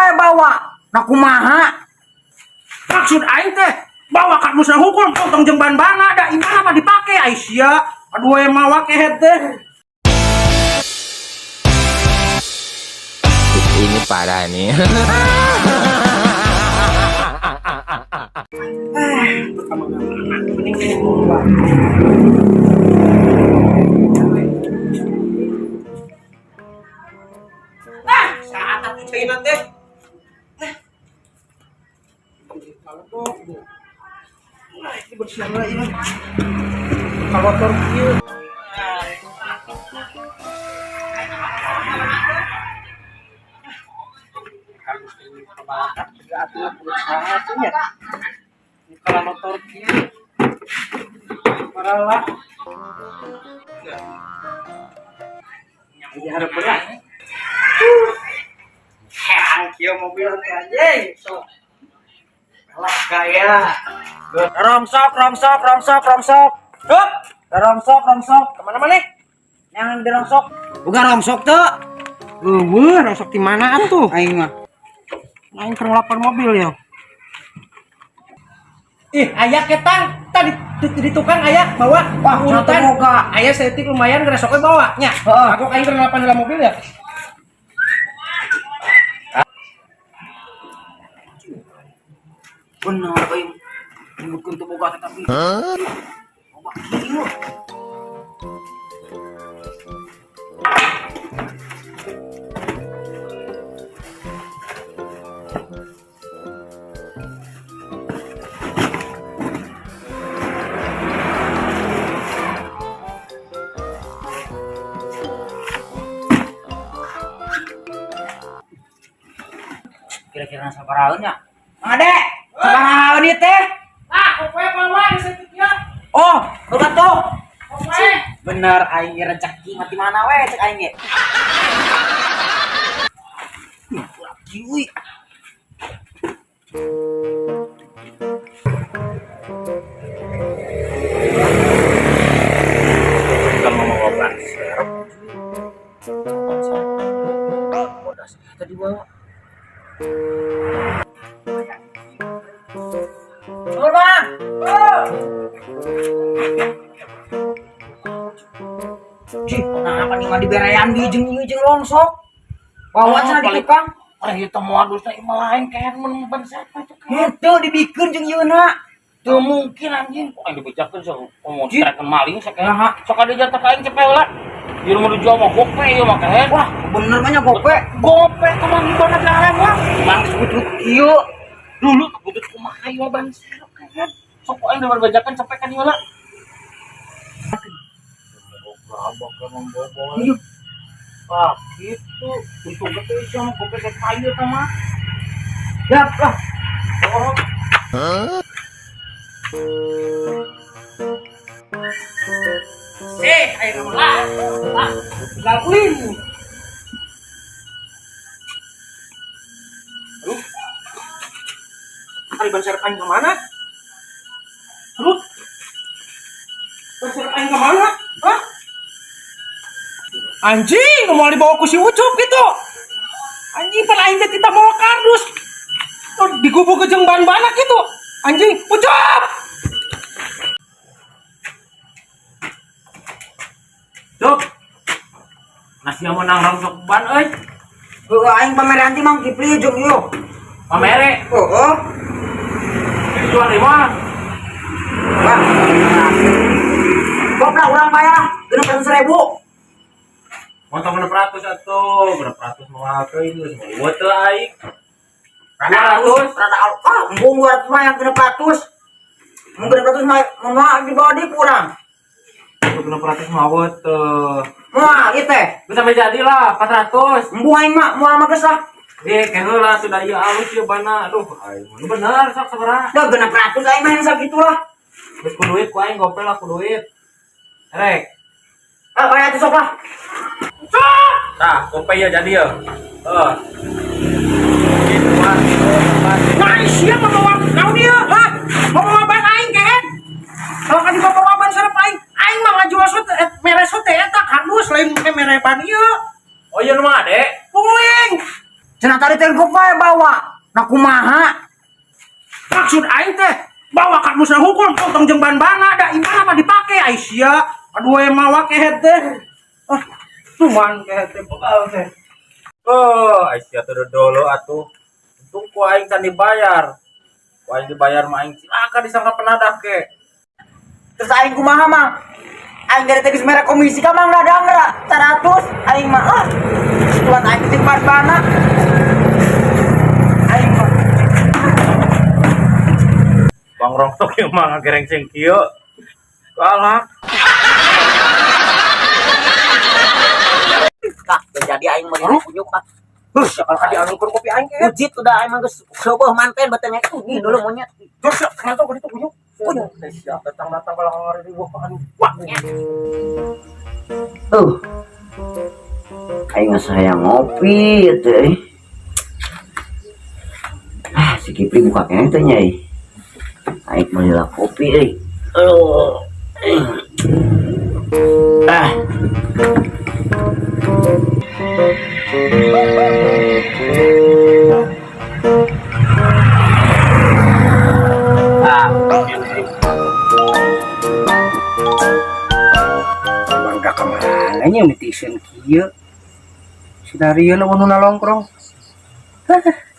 we bawa. Nah kumaha? Maksud aing teh bawa kardusna hukum tong jeung ban-bana da imana mah dipake ai sia. Aduh we mawa kehed teh. Ini parah nih. Ah, saat atuh caina teh. Nah, ini bersihan lah ini. Kalau kieu. Kardus ini kabalakak juga atuh berusaha tuh nya. Ini kalau motor kieu. Paralah. Jadi hareupeun lah. Herang kieu mobil teh anjing. Sok. Lah gaya. Rongsok, rongsok, rongsok, rongsok. Hup, Rongsok, rongsok. kemana mana? Yang di rongsok. Bukan rongsok tuh. Eueuh, rongsok di mana atuh? Aing mah. Aing keur ngelapan mobil ya. Ih, aya ketang tadi di tukang aya bawa. Wah, urutan. boga. Aya setik lumayan geus sok we bawa nya. Heeh. Aku aing keur ngelapan dalam mobil ya. Bener aing. Nyebutkeun teu boga teh tapi. Boga kieu. Kira-kira sabaraha nya? Mang Ade, sabaraha ieu teh? Ah, kowe bawa di setik ya. Oh, boga tuh. Kowe. Bener aing rezeki mati mana we cek aing ge. Lagi euy. Kalau mau bawa ban serep. Bodas tadi bawa. Turun, Bang. Cih, nah apa nih mah diberean di jeung ieu jeung rongsok. Bawa cenah di tukang. Ari itu moal dosa imah lain kayak mun ban serep itu kan. Henteu dibikeun jeung ieuna. Teu mungkin anjing. Kok aing dibejakeun sok ngomong Cih. streken maling sok Sok ada jatah ka aing cepet lah. Di rumah dijual mah gope ieu mah kehed. Wah, bener mah nya gope. Gope kumaha ngibana jalan mah. Mang sebut kieu. Dulu butut kumaha ieu ban serep kehed. Sok aing dibejakeun cepet kan ieu lah. Gerabak emang bobol. Iya. Ah, gitu. Untung gede sih sama gope kayak kayu sama. Yap lah. Oh. Ayo lah. Ah, tinggal ulin. Aduh. Ari ban serep aing kemana? Aduh. Ban serep aing kemana? Hah? Anjing, mau dibawa ku si Ucup gitu. Anjing, pan aing teh tidak mau kardus. Oh, digubuk ke jeung ban-banak gitu. Anjing, Ucup! Cuk. Nasi yang menang rongsok ban euy. Heueuh aing pameran ti Mang Kipli jeung ieu. Pamere. Heeh. Jual di mana? Wah. Gop lah urang bayar 600.000. Montong 600 atuh, 600 mah teuing geus mau teu aing. Rada alus, rada alus. Ah, embung 200 mah yang 600. Mun 600 mah mah di bawah di kurang. 600 mah teu. Moal ieu teh. Geus sampai jadi lah 400. Embung aing mah moal mah geus lah. Eh, keheula sudah ieu alus ieu bana. Aduh, aing mah bener sok sabaraha. Dah 600 aing mah yang sakitu lah. Geus ku duit ku aing gope lah ku duit. Rek. Ah, bayar tuh sok lah. Tah, gope ya jadi ya. Heeh. Nah, sia mamawa naon ieu? Hah? Mamawa ban aing kehed. Kalau kan dibawa ban serep aing, aing mah ngajual sot mere sot teh eta kardus lain mere ban ieu. Oh iya nu mah Ade. Puing. Cenah tadi teh gope ban dibawa. Nah, kumaha? Maksud aing teh bawa kardusna hungkul tong jeung ban-bana da imah mah dipake ai sia. Aduh, we mawa kehed teh. Ah, cuman kehed teh bekal teh. Oh, Aisyah teh dolo atuh. Untung ku aing can dibayar. Ku aing dibayar mah aing cilaka disangka penadah ke. Terus aing kumaha, Mang? Aing dari tadi mere komisi ka Mang Dadang ra 100 aing mah, ah. Ulat aing jeung ban-bana. Aing mah. Bang Rongsok yang mah ngagerengseng kieu. Galak. Kah, jadi aing meuli kunyuk ah. Heuh, kalau ka dialungkeun kopi aing kehed. Ujit udah aing mah geus seueuh manten betenya. Ih, dulu monyet. Terus kenapa kau itu kunyuk? Kunyuk. Siap datang-datang kalau ngari ribuh aduh. Wah. Aing geus hayang ngopi ieu teh. Ah, si Kipli buka keneh teh nya euy. Aing meuli lah kopi euy. Aduh. Ah. Ah. Baru kemana nya netizen kieu? Sinarieun nu nalongkrong.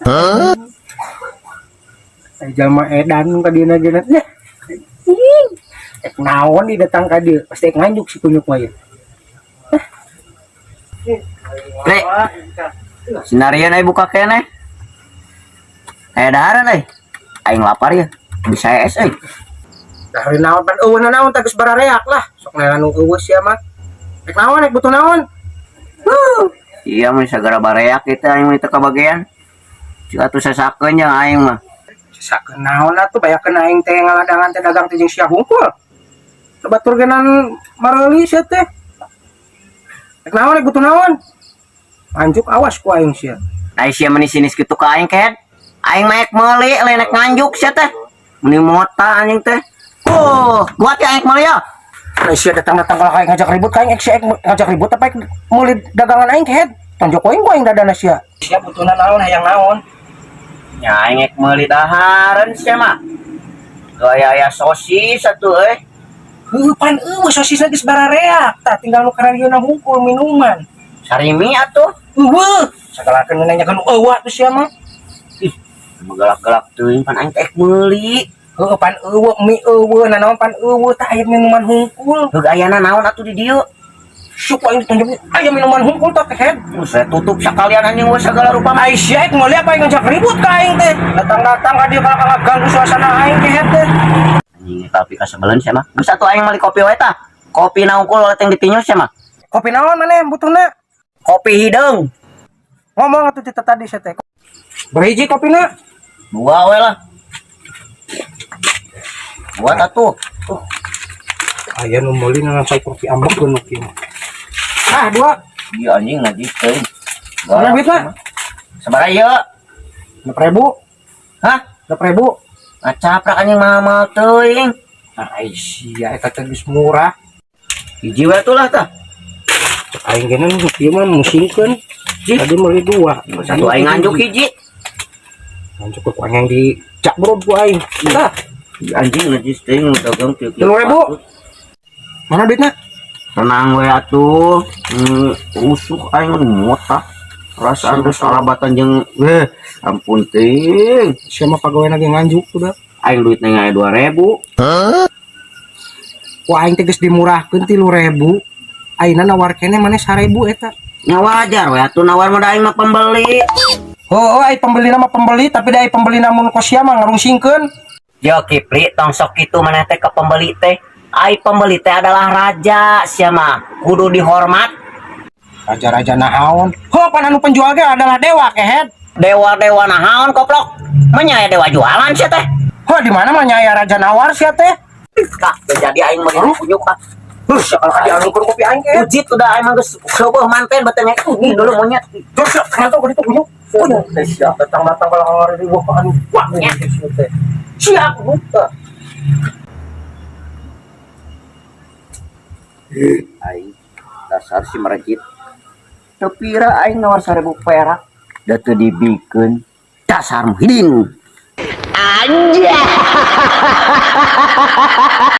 Hah? Ai jalma edan ka dieu ge nya. Ek naon di datang ka dieu, pasti ek nganjuk si kunyuk mah ieu. Pre. Sinarian euy buka keneh. Aya dahareun euy. Aing lapar ya. Bisa es euy. Dahareun naon pan eueuh naon teh geus barareak lah. Sok nelan nu eueuh sia mah. Ek naon, ek butuh naon? Iya mah sagara bareak kita aing mah teu kabagean. Cik atuh sasakeun jeung aing mah. Sasakeun naon atuh, bayakeun aing teh ngaladangan teh dagang teh jeung sia hungkul. Batur genan mareuli sia teh. Ek naon, ek butuh naon? Nganjuk awas ku aing sia. Ai sia meni sinis kitu ka aing kehed. Aing mah ek meuli lain ek nganjuk sia teh. Meni mota anjing teh. Oh, kuat ya aing meuli ya. Ai sia datang-datang kalau aing ngajak ribut ka aing, ek sia ek ngajak ribut apa ek meuli dagangan aing kehed. Tonjok aing ku aing dadana sia. Sia butuhna naon, hayang naon? Ya aing ek meuli dahareun sia mah. Gaya aya sosis atuh euy. Heuh, pan eueuh sosisna geus barareak. Tah tinggal nu kararieuna hungkul minuman. Sarimi atuh. Eueuh, sagalakeun nanyakeun eueuh atuh sia mah. Ih, galak-galak teuing pan aing teh ek meuli. Heuh, pan eueuh mie eueuh nanaon pan eueuh tah aya minuman hungkul. Heuh, ayana naon atuh di dieu? Syuk aing ditunjuk aya minuman hungkul tah kehed. Saya tutup sekalian anjing we segala rupa mah. Ai sia ek meuli apa aing ngajak ribut ka aing teh. Datang-datang ka dieu kalau ganggu suasana aing kehed teh. Anjing tapi kasebeleun sia mah. Geus atuh aing meuli kopi we tah. Kopi na hungkul teh ditinyu sia mah. Kopi naon maneh butuhna? Kopi hideung. Ngomong atuh tita tadi sia teh. Berhiji kopina? Dua we lah. Buat atuh. Aya nu meuli ngan kopi ambek nu kieu. Ah, dua. Iya anjing najis teuing. Mana duitna? Sabaraha ieu? 6.000. Hah? 6.000. Ngacaprak anjing mahal teuing. Ah, ai sia eta teh geus murah. Hiji we atuh lah tah. Cek aing ge nu kieu mah musingkeun. Tadi meuli dua. Satu aing nganjuk hiji. Nganjuk ku aing di jakbrod ku aing. Tah, Anjing najis teuing dagang kieu. 3.000. Mana duitna? Tenang we atuh. Usuk aing motah. Perasaan geus salabatan jeung ampun teuing. Sia mah pagawean lagi nganjuk udah. Aing duitna aya 2.000. Ku aing teh geus dimurahkeun 3.000. Ayeuna nawar keneh maneh 1.000 eta. Nya wajar we atuh nawar mah da aing mah pembeli. Heuh, ai pembeli mah pembeli, tapi da ai pembeli namun kos sia mah ngarungsingkeun. Yo Kipli, tong sok kitu maneh teh ke pembeli teh. Ai pembeli teh adalah raja sia mah, kudu dihormat. Raja-raja naon? Heuh, pan anu penjual ge adalah dewa kehed. Dewa-dewa naon koplok? Menya aya dewa jualan sia teh. Heuh, di mana mah nya aya raja nawar sia teh? Kah, jadi aing meuli kunyuk ah. Heuh, kalau dialungkeun kopi aing kehed. Ujit udah aing mah geus seueuh manten betenya. Ih, dulu monyet. Terus kenapa kau itu kunyuk? Kunyuk. Siap datang-datang kalau ngari ribuh aduh. Wah, teh. Siap buka. Aing dasar si merejit. Teu pira aing nawar 1.000 perak. Da teu dibikeun. Dasar Muhyiddin. Anjay.